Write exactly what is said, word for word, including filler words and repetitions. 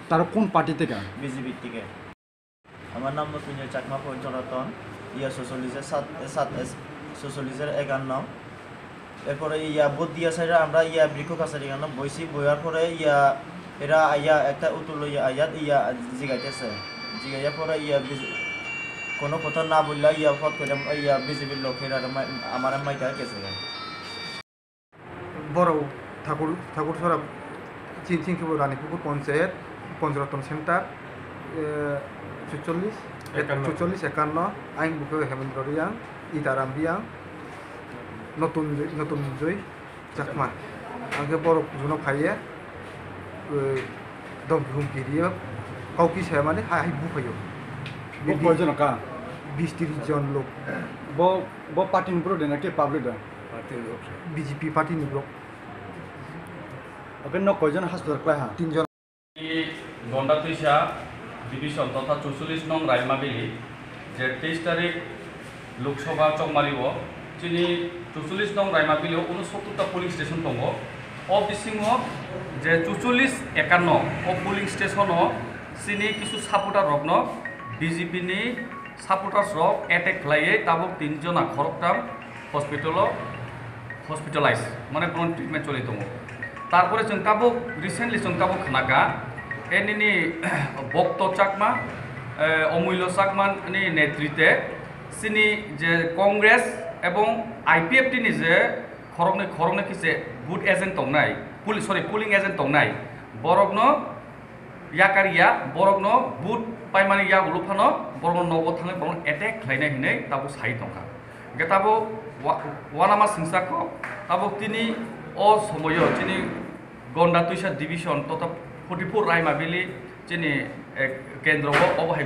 তারা কোন পার্টি থেকে? বিজেপির থেকে। আমার নাম মৃত্যুঞ্জয় চাকমা, পঞ্চরতন, ইয়া ছচল্লিশের সাত, সাত, ছচল্লিশের একান্ন। এরপরে ইয়া ভোট দিয়া সাইডে আমরা ইয়া বৃক্ষ কাছারি কেন বইছি, বইয়ার পরে ইয়া এরা আইয়া একটা উত্তর লইয়া আইয়া ইয়া জিগাইতেছে, জিগাইয়া পরে ইয়া বিজ-, কোনো কথা না বললা ইয়া ফট করে ইয়া বিজেপির লোক এরা মা-, আমার মাইটা গেছে। Borok Thakur, Thakur Sora, chini chingkhe bo Ranipukur Ponchayat, Ponchratna Center, eh, chuchollis, Ekanno. Chuchollis ekanno, ayang bukhe Hemendra Reang, Itaram Reang, Notun, Notun Joy Chakma. Ang khe borok juno phaiye, eh, domki humki riyo, kau kisa mani hai, hai buphayo. Bo koijon ka? Bis tris jon lok. Bo, bo party ni borok de na ke public da? Party ni borok. B J P party ni borok. Oke, no koijon hospital klai ha? Tin jon. Gonda Twisa division totha chuchollis nong Raimabili, je teis tarik Lok Sabha Chokmari o chini chuchollis nong Raimabili o unosottor ta polling station tongo. O bisingo je chuchollis ekanno o polling station o chini kisu supporter rokno B J P ni supporters rok attack khlaiwi tabuk tin jona khoroktham hospital o hospitalize, mane bono treatment choli tongo. Tarpore chwng tabuk recently chwng tabuk khnakha, e nini Bokto Chakma, eh, Omulyo Chakma ni netrite chini je Congress ebong I P F T ni je khoroknwi khoroknwi khe je booth agent tongnai, poli-, sorry, polling agent tongnai, borokno yakar ya, borokno booth paimani yagulo phano borokno nogo thangwi borokno attack khlainai hinwi tabuk sai tongkha. Hwnkhe tabuk wa-, wanama singsa kok, tabuk tini o somoyo chini Gonda Twisa division totha forty four Raimabili chini, eh, kendro o, obo hai